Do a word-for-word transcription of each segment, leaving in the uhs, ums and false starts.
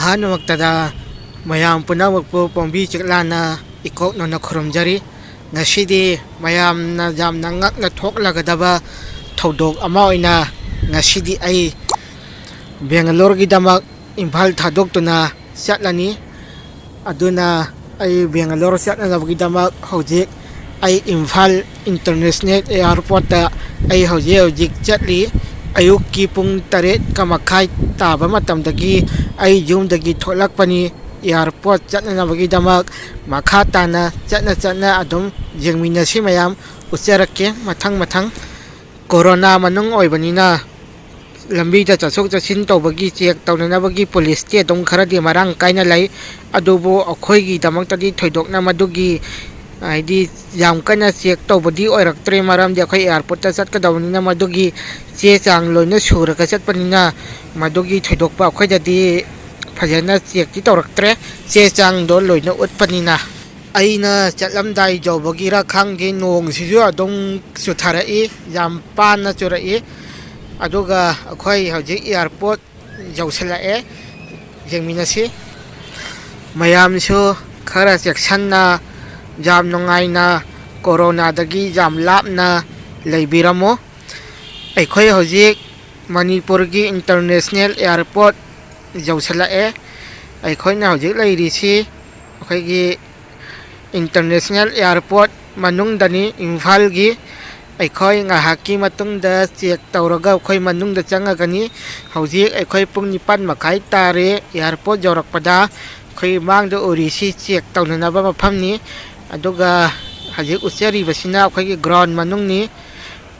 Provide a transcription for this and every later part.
ꯑꯍꯥꯟꯕꯃꯛꯇꯗ ꯃꯌꯥꯝ ꯄꯨꯝꯅꯃꯛꯄꯨ ꯄꯣꯝꯕꯤ ꯆꯤꯛꯂꯥꯅ ꯏꯀꯣꯛ ꯅꯧꯅ ꯈꯨꯔꯨꯝꯖꯔꯤ꯫ ꯉꯁꯤꯗꯤ ꯃꯌꯥꯝꯅ ꯌꯥꯝꯅ ꯉꯛꯅ ꯊꯣꯛꯂꯒꯗꯕ ꯊꯧꯗꯣꯛ ꯑꯃ ꯑꯣꯏꯅ ꯉꯁꯤꯗꯤ ꯑꯩ ꯕꯦꯡꯒꯂꯣꯔꯒꯤꯗꯃꯛ ꯏꯝꯐꯥꯜ ꯊꯥꯗꯣꯛꯇꯨꯅ ꯆꯠꯂꯅꯤ꯫ ꯑꯗꯨꯅ ꯑꯩ ꯕꯦꯡꯒꯂꯣꯔ ꯆꯠꯅꯅꯕꯒꯤꯗꯃꯛ ꯍꯧꯖꯤꯛ ꯑꯩ ꯏꯝꯐꯥꯜ ꯏꯟꯇꯔꯅꯦꯁꯅꯦꯜ ꯑꯦꯌꯥꯔꯄꯣꯔꯠꯇ ꯑꯩ ꯍꯧꯖꯤꯛ ꯍꯧꯖꯤꯛ ꯆꯠꯂꯤ꯫ ꯑꯌꯨꯛꯀꯤ ꯄꯨꯡ ꯇꯔꯦꯠꯀ ꯃꯈꯥꯏ ꯇꯥꯕ ꯃꯇꯝꯗꯒꯤ ꯑꯩ ꯌꯨꯝꯗꯒꯤ ꯊꯣꯛꯂꯛꯄꯅꯤ꯫ ꯑꯦꯌꯥꯔꯄꯣꯔꯠ ꯆꯠꯅꯅꯕꯒꯤꯗꯃꯛ ꯃꯈꯥ ꯇꯥꯅ ꯆꯠꯅ ꯆꯠꯅ ꯑꯗꯨꯝ ꯌꯦꯡꯃꯤꯟꯅꯁꯤ ꯃꯌꯥꯝ꯫ ꯎꯠꯆꯔꯛꯀꯦ ꯃꯊꯪ ꯃꯊꯪ꯫ ꯀꯣꯔꯣꯅꯥ ꯃꯅꯨꯡ ꯑꯣꯏꯕꯅꯤꯅ ꯂꯝꯕꯤꯗ ꯆꯠꯊꯣꯛ ꯆꯠꯁꯤꯟ ꯇꯧꯕꯒꯤ ꯆꯦꯛ ꯇꯧꯅꯅꯕꯒꯤ ꯄꯨꯂꯤꯁꯇꯤ ꯑꯗꯨꯝ ꯈꯔꯗꯤ ꯃꯔꯥꯡ ꯀꯥꯏꯅ ꯂꯩ꯫ ꯑꯗꯨꯕꯨ ꯑꯩꯈꯣꯏꯒꯤꯗꯃꯛꯇꯗꯤ ꯊꯣꯏꯗꯣꯛꯅ ꯃꯗꯨꯒꯤ, ꯍꯥꯏꯗꯤ, ꯌꯥꯝ ꯀꯟꯅ ꯆꯦꯛ ꯇꯧꯕꯗꯤ ꯑꯣꯏꯔꯛꯇ꯭ꯔꯦ, ꯃꯔꯝꯗꯤ ꯑꯩꯈꯣꯏ ꯑꯦꯌꯥꯔꯄꯣꯔꯠꯇ ꯆꯠꯀꯗꯕꯅꯤꯅ ꯃꯗꯨꯒꯤ ꯆꯦ ꯆꯥꯡ ꯂꯣꯏꯅ ꯁꯨꯔꯒ ꯆꯠꯄꯅꯤꯅ ꯃꯗꯨꯒꯤ ꯊꯣꯏꯗꯣꯛꯄ ꯑꯩꯈꯣꯏꯗꯗꯤ ꯐꯖꯅ ꯆꯦꯛꯇꯤ ꯇꯧꯔꯛꯇ꯭ꯔꯦ, ꯆꯦ ꯆꯥꯡꯗꯣ ꯂꯣꯏꯅ ꯎꯠꯄꯅꯤꯅ꯫ ꯑꯩꯅ ꯆꯠꯂꯝꯗꯥꯏ ꯌꯧꯕꯒꯤꯔ ꯈꯪꯗꯦ, ꯅꯣꯡꯁꯤꯁꯨ ꯑꯗꯨꯝ ꯆꯨꯊꯔꯛꯏ, ꯌꯥꯝ ꯄꯥꯅ ꯆꯨꯔꯛꯏ꯫ ꯑꯗꯨꯒ ꯑꯩꯈꯣꯏ ꯍꯧꯖꯤꯛ ꯑꯦꯌꯥꯔꯄꯣꯔꯠ ꯌꯧꯁꯤꯜꯂꯛꯑꯦ꯫ ꯌꯦꯡꯃꯤꯟꯅꯁꯤ꯫ ꯃꯌꯥꯝꯁꯨ ꯈꯔ ꯆꯦꯛꯁꯟꯅ, ꯌꯥꯝ ꯅꯨꯡꯉꯥꯏꯅ, ꯀꯣꯔꯣꯅꯥꯗꯒꯤ ꯌꯥꯝ ꯂꯥꯞꯅ ꯂꯩꯕꯤꯔꯝꯃꯨ꯫ ꯑꯩꯈꯣꯏ ꯍꯧꯖꯤꯛ ꯃꯅꯤꯄꯨꯔꯒꯤ ꯏꯟꯇꯔꯅꯦꯁꯅꯦꯜ ꯑꯦꯌꯥꯔꯄꯣꯔꯠ ꯌꯧꯁꯤꯜꯂꯛꯑꯦ꯫ ꯑꯩꯈꯣꯏꯅ ꯍꯧꯖꯤꯛ ꯂꯩꯔꯤꯁꯤ ꯑꯩꯈꯣꯏꯒꯤ ꯏꯟꯇꯔꯅꯦꯁꯅꯦꯜ ꯑꯦꯌꯥꯔꯄꯣꯔꯠ ꯃꯅꯨꯡꯗꯅꯤ, ꯏꯝꯐꯥꯜꯒꯤ꯫ ꯑꯩꯈꯣꯏ ꯉꯥꯏꯍꯥꯛꯀꯤ ꯃꯇꯨꯡꯗ ꯆꯦꯛ ꯇꯧꯔꯒ ꯑꯩꯈꯣꯏ ꯃꯅꯨꯡꯗ ꯆꯪꯉꯒꯅꯤ꯫ ꯍꯧꯖꯤꯛ ꯑꯩꯈꯣꯏ ꯄꯨꯡ ꯅꯤꯄꯥꯟ ꯃꯈꯥꯏ ꯇꯥꯔꯦ꯫ ꯑꯦꯌꯥꯔꯄꯣꯔꯠ ꯌꯧꯔꯛꯄꯗ ꯑꯩꯈꯣꯏ ꯃꯥꯡꯗ ꯎꯔꯤꯁꯤ ꯆꯦꯛ ꯇꯧꯅꯅꯕ ꯃꯐꯝꯅꯤ꯫ ꯑꯗꯨꯒ ꯍꯧꯖꯤꯛ ꯎꯠꯆꯔꯤꯕꯁꯤꯅ ꯑꯩꯈꯣꯏꯒꯤ ꯒ꯭ꯔꯥꯎꯟ ꯃꯅꯨꯡꯅꯤ꯫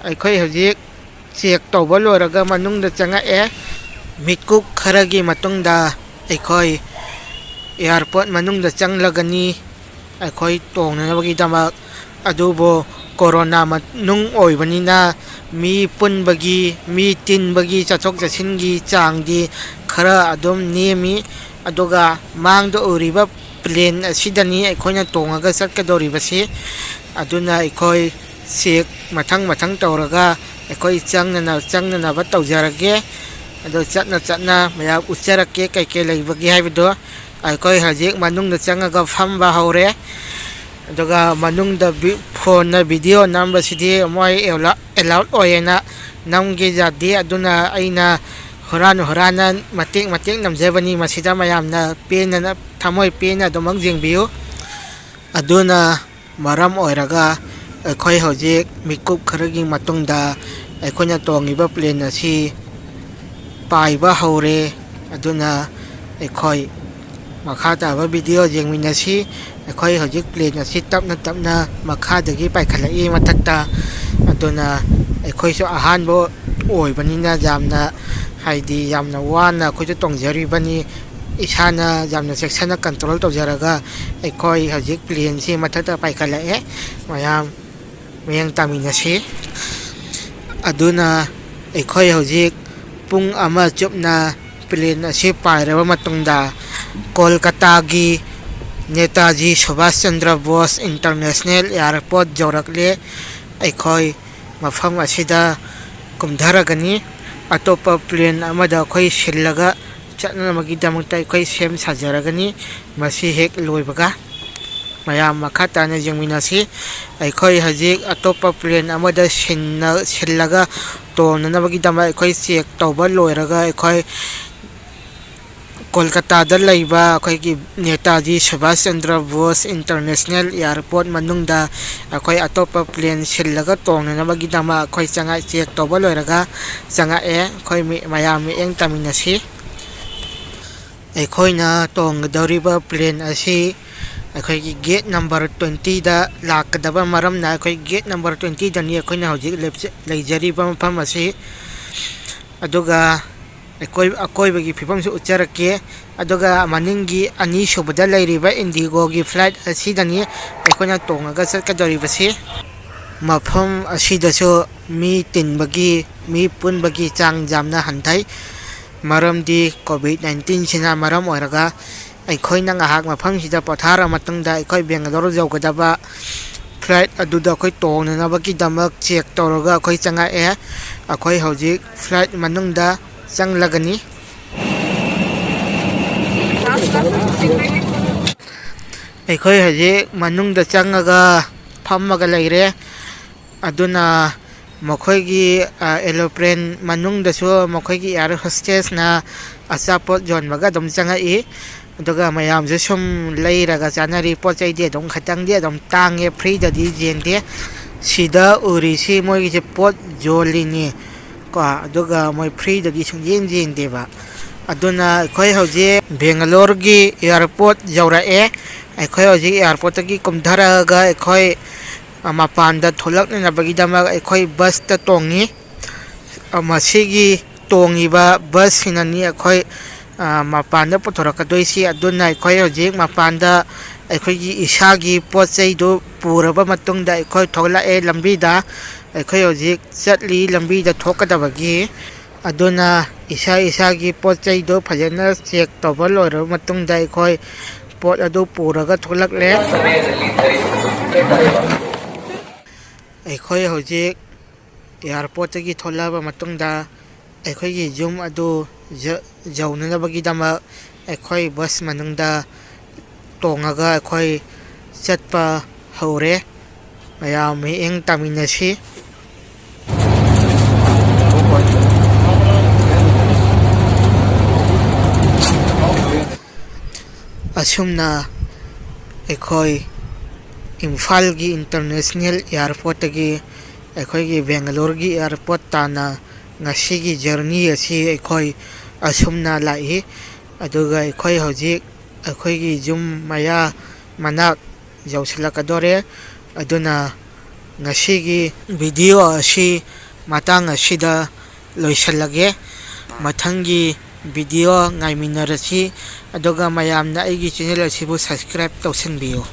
ꯑꯩꯈꯣꯏ ꯍꯧꯖꯤꯛ ꯆꯦꯛ ꯇꯧꯕ ꯂꯣꯏꯔꯒ ꯃꯅꯨꯡꯗ ꯆꯪꯉꯛꯑꯦ꯫ ꯃꯤꯠꯀꯨꯞ ꯈꯔꯒꯤ ꯃꯇꯨꯡꯗ ꯑꯩꯈꯣꯏ ꯑꯦꯌꯥꯔꯄꯣꯔꯠ ꯃꯅꯨꯡꯗ ꯆꯪꯂꯒꯅꯤ ꯑꯩꯈꯣꯏ ꯇꯣꯡꯅꯅꯕꯒꯤꯗꯃꯛ꯫ ꯑꯗꯨꯕꯨ ꯀꯣꯔꯣꯅꯥ ꯃꯅꯨꯡ ꯑꯣꯏꯕꯅꯤꯅ ꯃꯤ ꯄꯨꯟꯕꯒꯤ, ꯃꯤ ꯇꯤꯟꯕꯒꯤ, ꯆꯠꯊꯣꯛ ꯆꯠꯁꯤꯟꯒꯤ ꯆꯥꯡꯗꯤ ꯈꯔ ꯑꯗꯨꯝ ꯅꯦꯝꯃꯤ꯫ ꯑꯗꯨꯒ ꯃꯥꯡꯗ ꯎꯔꯤꯕ ꯄ꯭ꯂꯦꯟ ꯑꯁꯤꯗꯅꯤ ꯑꯩꯈꯣꯏꯅ ꯇꯣꯡꯉꯒ ꯆꯠꯀꯗꯧꯔꯤꯕꯁꯤ꯫ ꯑꯗꯨꯅ ꯑꯩꯈꯣꯏ ꯆꯦꯛ ꯃꯊꯪ ꯃꯊꯪ ꯇꯧꯔꯒ ꯑꯩꯈꯣꯏ ꯆꯪꯅꯅ-, ꯆꯪꯅꯅꯕ ꯇꯧꯖꯔꯒꯦ꯫ ꯑꯗꯣ ꯆꯠꯅ ꯆꯠꯅ ꯃꯌꯥꯝ ꯎꯠꯆꯔꯛꯀꯦ ꯀꯩꯀꯩ ꯂꯩꯕꯒꯦ ꯍꯥꯏꯕꯗꯣ꯫ ꯑꯩꯈꯣꯏ ꯍꯧꯖꯤꯛ ꯃꯅꯨꯡꯗ ꯆꯪꯉꯒ ꯐꯝꯕ ꯍꯧꯔꯦ꯫ ꯑꯗꯨꯒ ꯃꯅꯨꯡꯗ ꯚꯤ-, ꯐꯣꯟꯅ ꯚꯤꯗꯤꯑꯣ ꯅꯝꯕꯁꯤꯗꯤ ꯃꯣꯏ ꯑꯦꯂꯥꯎꯠ ꯑꯣꯏꯌꯦꯅ ꯅꯝꯒꯦ ꯌꯥꯗꯦ꯫ ꯑꯗꯨꯅ ꯑꯩꯅ ꯍꯨꯔꯥꯟ ꯍꯨꯔꯥꯟꯅ ꯃꯇꯦꯛ ꯃꯇꯦꯛ ꯅꯝꯖꯕꯅꯤ꯫ ꯃꯁꯤꯗ ꯃꯌꯥꯝꯅ ꯄꯦꯟꯅ, ꯊꯃꯣꯏ ꯄꯦꯟꯅ ꯑꯗꯨꯃꯛ ꯌꯦꯡꯕꯤꯌꯨ꯫ ꯑꯗꯨꯅ ꯃꯔꯝ ꯑꯣꯏꯔꯒ ꯑꯩꯈꯣꯏ ꯍꯧꯖꯤꯛ ꯃꯤꯀꯨꯞ ꯈꯔꯒꯤ ꯃꯇꯨꯡꯗ ꯑꯩꯈꯣꯏꯅ ꯇꯣꯡꯉꯤꯕ ꯄ꯭ꯂꯦꯟ ꯑꯁꯤ ꯄꯥꯏꯕ ꯍꯧꯔꯦ꯫ ꯑꯗꯨꯅ ꯑꯩꯈꯣꯏ ꯃꯈꯥ ꯇꯥꯕ ꯚꯤꯗꯤꯑꯣ ꯌꯦꯡꯃꯤꯟꯅꯁꯤ꯫ ꯑꯩꯈꯣꯏ ꯍꯧꯖꯤꯛ ꯄ꯭ꯂꯦꯟ ꯑꯁꯤ ꯇꯞꯅ ꯇꯞꯅ ꯃꯈꯥꯗꯒꯤ ꯄꯥꯏꯈꯠꯂꯛꯏ ꯃꯊꯛꯇ꯫ ꯑꯗꯨꯅ ꯑꯩꯈꯣꯏꯁꯨ ꯑꯍꯥꯟꯕ ꯑꯣꯏꯕꯅꯤꯅ ꯌꯥꯝꯅ, ꯍꯥꯏꯗꯤ, ꯌꯥꯝꯅ ꯋꯥꯅ ꯑꯩꯈꯣꯏꯁꯨ ꯇꯣꯡꯖꯔꯤꯕꯅꯤ꯫ ꯏꯁꯥꯅ ꯌꯥꯝꯅ ꯆꯦꯛꯁꯤꯟꯅ ꯀꯟꯇ꯭ꯔꯣꯜ ꯇꯧꯖꯔꯒ ꯑꯩꯈꯣꯏ ꯍꯧꯖꯤꯛ ꯄ꯭ꯂꯦꯟꯁꯤ ꯃꯊꯛꯇ ꯄꯥꯏꯈꯠꯂꯛꯑꯦ꯫ ꯃꯌꯥꯝ ꯃꯤꯠꯌꯦꯡ ꯇꯥꯃꯤꯟꯅꯁꯤ꯫ ꯑꯗꯨꯅ ꯑꯩꯈꯣꯏ ꯍꯧꯖꯤꯛ ꯄꯨꯡ ꯑꯃ ꯆꯨꯞꯅ ꯄ꯭ꯂꯦꯟ ꯑꯁꯤ ꯄꯥꯏꯔꯕ ꯃꯇꯨꯡꯗ ꯀꯣꯜꯀꯇꯥꯒꯤ ꯅꯦꯇꯥꯖꯤ ꯁꯨꯚꯥꯁ ꯆꯟꯗ꯭ꯔ ꯕꯣꯁ ꯏꯟꯇꯔꯅꯦꯁꯅꯦꯜ ꯑꯦꯌꯥꯔꯄꯣꯔꯠ ꯌꯧꯔꯛꯂꯦ꯫ ꯑꯩꯈꯣꯏ ꯃꯐꯝ ꯑꯁꯤꯗ ꯀꯨꯝꯊꯔꯒꯅꯤ꯫ ꯑꯇꯣꯞꯄ ꯄ꯭ꯂꯦꯟ ꯑꯃꯗ ꯑꯩꯈꯣꯏ ꯁꯤꯜꯂꯒ ꯆꯠꯅꯅꯕꯒꯤꯗꯃꯛꯇ ꯑꯩꯈꯣꯏ ꯁꯦꯝ ꯁꯥꯖꯔꯒꯅꯤ꯫ ꯃꯁꯤ ꯍꯦꯛ ꯂꯣꯏꯕꯒ ꯃꯌꯥꯝ ꯃꯈꯥ ꯇꯥꯅ ꯌꯦꯡꯃꯤꯟꯅꯁꯤ꯫ ꯑꯩꯈꯣꯏ ꯍꯧꯖꯤꯛ ꯑꯇꯣꯞꯄ ꯄ꯭ꯂꯦꯟ ꯑꯃꯗ ꯁꯤꯟꯅ-, ꯁꯤꯜꯂꯒ ꯇꯣꯡꯅꯅꯕꯒꯤꯗꯃꯛ ꯑꯩꯈꯣꯏ ꯆꯦꯛ ꯇꯧꯕ ꯂꯣꯏꯔꯒ ꯑꯩꯈꯣꯏ ꯀꯣꯜꯀꯇꯥꯗ ꯂꯩꯕ ꯑꯩꯈꯣꯏꯒꯤ ꯅꯦꯇꯥꯖꯤ ꯁꯨꯚꯥꯁ ꯆꯟꯗ꯭ꯔ ꯕꯣꯁ ꯏꯟꯇꯔꯅꯦꯁꯅꯦꯜ ꯑꯦꯌꯥꯔꯄꯣꯔꯠ ꯃꯅꯨꯡꯗ ꯑꯩꯈꯣꯏ ꯑꯇꯣꯞꯄ ꯄ꯭ꯂꯦꯟ ꯁꯤꯜꯂꯒ ꯇꯣꯡꯅꯅꯕꯒꯤꯗꯃꯛ ꯑꯩꯈꯣꯏ ꯆꯪꯉꯛ-, ꯆꯦꯛ ꯇꯧꯕ ꯂꯣꯏꯔꯒ ꯆꯪꯉꯛꯑꯦ꯫ ꯑꯩꯈꯣꯏ ꯃꯤ-, ꯃꯌꯥꯝ ꯃꯤꯠꯌꯦꯡ ꯇꯥꯃꯤꯟꯅꯁꯤ꯫ ꯑꯩꯈꯣꯏꯅ ꯇꯣꯡꯒꯗꯧꯔꯤꯕ ꯄ꯭ꯂꯦꯟ ꯑꯁꯤ ꯑꯩꯈꯣꯏꯒꯤ ꯒꯦꯠ ꯅꯝꯕꯔ ꯇ꯭ꯋꯦꯟꯇꯤꯗ ꯂꯥꯛꯀꯗꯕ ꯃꯔꯝꯅ ꯑꯩꯈꯣꯏ ꯒꯦꯠ ꯅꯝꯕꯔ ꯇ꯭ꯋꯦꯟꯇꯤꯗꯅꯤ ꯑꯩꯈꯣꯏꯅ ꯍꯧꯖꯤꯛ ꯂꯦꯞꯆ-, ꯂꯩꯖꯔꯤꯕ ꯃꯐꯝ ꯑꯁꯤ꯫ ꯑꯗꯨꯒ ꯑꯩꯈꯣꯏ, ꯑꯀꯣꯏꯕꯒꯤ ꯐꯤꯕꯝꯁꯨ ꯎꯠꯆꯔꯛꯀꯦ꯫ ꯑꯗꯨꯒ ꯃꯅꯤꯡꯒꯤ ꯑꯅꯤꯁꯨꯕꯗ ꯂꯩꯔꯤꯕ ꯏꯟꯗꯤꯒꯣꯒꯤ ꯐ꯭ꯂꯥꯏꯠ ꯑꯁꯤꯗꯅꯤ ꯑꯩꯈꯣꯏꯅ ꯇꯣꯡꯉꯒ ꯆꯠꯀꯗꯧꯔꯤꯕꯁꯤ꯫ ꯃꯐꯝ ꯑꯁꯤꯗꯁꯨ ꯃꯤ ꯇꯤꯟꯕꯒꯤ, ꯃꯤ ꯄꯨꯟꯕꯒꯤ ꯆꯥꯡ ꯌꯥꯝꯅ ꯍꯟꯊꯩ꯫ ꯃꯔꯝꯗꯤ ꯀꯣꯚꯤꯗ ꯅꯥꯏꯟꯇꯤꯟꯁꯤꯅ ꯃꯔꯝ ꯑꯣꯏꯔꯒ ꯑꯩꯈꯣꯏꯅ ꯉꯥꯏꯍꯥꯛ ꯃꯐꯝꯁꯤꯗ ꯄꯣꯊꯥꯔ ꯃꯇꯨꯡꯗ ꯑꯩꯈꯣꯏ ꯕꯦꯡꯒꯂꯣꯔ ꯌꯧꯒꯗꯕ ꯐ꯭ꯂꯥꯏꯠ ꯑꯗꯨꯗ ꯑꯩꯈꯣꯏ ꯇꯣꯡꯅꯅꯕꯒꯤꯗꯃꯛ ꯆꯦꯛ ꯇꯧꯔꯒ ꯑꯩꯈꯣꯏ ꯆꯪꯉꯛꯑꯦ꯫ ꯑꯩꯈꯣꯏ ꯍꯧꯖꯤꯛ ꯐ꯭ꯂꯥꯏꯠ ꯃꯅꯨꯡꯗ ꯆꯪꯂꯒꯅꯤ꯫ ꯑꯩꯈꯣꯏ ꯍꯧꯖꯤꯛ ꯃꯅꯨꯡꯗ ꯆꯪꯉꯒ ꯐꯝꯃꯒ ꯂꯩꯔꯦ꯫ ꯑꯗꯨꯅ ꯃꯈꯣꯏꯒꯤ, ꯑ, ꯑꯦꯔꯣꯄ꯭ꯂꯦꯟ ꯃꯅꯨꯡꯗꯁꯨ ꯃꯈꯣꯏꯒꯤ ꯑꯦꯌꯥꯔ ꯍꯣꯁꯇꯦꯁꯅ ꯑꯆꯥꯄꯣꯠ ꯌꯣꯟꯕꯒ ꯑꯗꯨꯝ ꯆꯪꯉꯛꯏ꯫ ꯑꯗꯨꯒ ꯃꯌꯥꯝꯁꯦ ꯁꯨꯝ ꯂꯩꯔꯒ ꯆꯥꯅꯔꯤ꯫ ꯄꯣꯠ ꯆꯩꯗꯤ ꯑꯗꯨꯝ ꯈꯤꯇꯪꯗꯤ ꯑꯗꯨꯝ ꯇꯥꯡꯉꯦ, ꯐ꯭ꯔꯤꯗꯗꯤ ꯌꯦꯟꯗꯦ꯫ ꯁꯤꯗ ꯎꯔꯤꯁꯤ ꯃꯣꯏꯒꯤꯁꯦ ꯄꯣꯠ ꯌꯣꯜꯂꯤꯅꯤ ꯀꯣ, ꯑꯗꯨꯒ ꯃꯣꯏ ꯐ꯭ꯔꯤꯗꯗꯤ ꯁꯨꯡꯌꯦꯟ ꯌꯦꯟꯗꯦꯕ꯫ ꯑꯗꯨꯅ ꯑꯩꯈꯣꯏ ꯍꯧꯖꯤꯛ ꯕꯦꯡꯒꯂꯣꯔꯒꯤ ꯑꯦꯌꯥꯔꯄꯣꯔꯠ ꯌꯧꯔꯛꯑꯦ꯫ ꯑꯩꯈꯣꯏ ꯍꯧꯖꯤꯛ ꯑꯦꯌꯥꯔꯄꯣꯔꯠꯇꯒꯤ ꯀꯨꯝꯊꯔꯛꯑꯒ ꯑꯩꯈꯣꯏ, ꯑ, ꯃꯄꯥꯟꯗ ꯊꯣꯛꯂꯛꯅꯅꯕꯒꯤꯗꯃꯛ ꯑꯩꯈꯣꯏ ꯕꯁꯇ ꯇꯣꯡꯉꯤ꯫ ꯑ, ꯃꯁꯤꯒꯤ ꯇꯣꯡꯉꯤꯕ ꯕꯁꯁꯤꯅꯅꯤ ꯑꯩꯈꯣꯏ, ꯑ, ꯃꯄꯥꯟꯗ ꯄꯨꯊꯣꯔꯛꯀꯗꯣꯏꯁꯤ꯫ ꯑꯗꯨꯅ ꯑꯩꯈꯣꯏ ꯍꯧꯖꯤꯛ ꯃꯄꯥꯟꯗ ꯑꯩꯈꯣꯏꯒꯤ ꯏꯁꯥꯒꯤ ꯄꯣꯠ ꯆꯩꯗꯨ ꯄꯨꯔꯕ ꯃꯇꯨꯡꯗ ꯑꯩꯈꯣꯏ ꯊꯣꯛꯂꯛꯑꯦ ꯂꯝꯕꯤꯗ꯫ ꯑꯩꯈꯣꯏ ꯍꯧꯖꯤꯛ ꯆꯠꯂꯤ ꯂꯝꯕꯤꯗ ꯊꯣꯛꯀꯗꯕꯒꯤ꯫ ꯑꯗꯨꯅ ꯏꯁꯥ ꯏꯁꯥꯒꯤ ꯄꯣꯠ ꯆꯩꯗꯨ ꯐꯖꯅ ꯆꯦꯛ ꯇꯧꯕ ꯂꯣꯏꯔꯕ ꯃꯇꯨꯡꯗ ꯑꯩꯈꯣꯏ ꯄꯣꯠ ꯑꯗꯨ ꯄꯨꯔꯒ ꯊꯣꯛꯂꯛꯂꯦ꯫ ꯑꯩꯈꯣꯏ ꯍꯧꯖꯤꯛ ꯑꯦꯌꯥꯔꯄꯣꯔꯠꯇꯒꯤ ꯊꯣꯛꯂꯛꯑꯕ ꯃꯇꯨꯡꯗ ꯑꯩꯈꯣꯏꯒꯤ ꯌꯨꯝ ꯑꯗꯨ ꯌ-, ꯌꯧꯅꯅꯕꯒꯤꯗꯃꯛ ꯑꯩꯈꯣꯏ ꯕꯁ ꯃꯅꯨꯡꯗ ꯇꯣꯡꯉꯒ ꯑꯩꯈꯣꯏ ꯆꯠꯄ ꯍꯧꯔꯦ꯫ ꯃꯌꯥꯝ ꯃꯤꯠꯌꯦꯡ ꯇꯥꯃꯤꯟꯅꯁꯤ꯫ ꯑꯁꯨꯝꯅ ꯑꯩꯈꯣꯏ ꯏꯝꯐꯥꯜꯒꯤ ꯏꯟꯇꯔꯅꯦꯁꯅꯦꯜ ꯑꯦꯌꯥꯔꯄꯣꯔꯠꯇꯒꯤ ꯑꯩꯈꯣꯏꯒꯤ ꯕꯦꯡꯒꯂꯣꯔꯒꯤ ꯑꯦꯌꯥꯔꯄꯣꯔꯠ ꯇꯥꯟꯅ ꯉꯁꯤꯒꯤ ꯖꯔꯅꯤ ꯑꯁꯤ ꯑꯩꯈꯣꯏ ꯑꯁꯨꯝꯅ ꯂꯥꯛꯏ꯫ ꯑꯗꯨꯒ ꯑꯩꯈꯣꯏ ꯍꯧꯖꯤꯛ ꯑꯩꯈꯣꯏꯒꯤ ꯌꯨꯝ ꯃꯌꯥ ꯃꯅꯥꯛ ꯌꯧꯁꯤꯜꯂꯛꯀꯗꯣꯔꯦ꯫ ꯑꯗꯨꯅ ꯉꯁꯤꯒꯤ ꯚꯤꯗꯤꯑꯣ ꯑꯁꯤ ꯃꯇꯥꯡ ꯑꯁꯤꯗ ꯂꯣꯏꯁꯤꯜꯂꯒꯦ꯫ ꯃꯊꯪꯒꯤ ꯚꯤꯗꯤꯑꯣ ꯉꯥꯏꯃꯤꯟꯅꯔꯁꯤ꯫ ꯑꯗꯨꯒ ꯃꯌꯥꯝꯅ ꯑꯩꯒꯤ ꯆꯦꯅꯦꯜ ꯑꯁꯤꯕꯨ ꯁꯕꯁꯀ꯭ꯔꯥꯏꯕ ꯇꯧꯁꯤꯟꯕꯤꯌꯨ꯫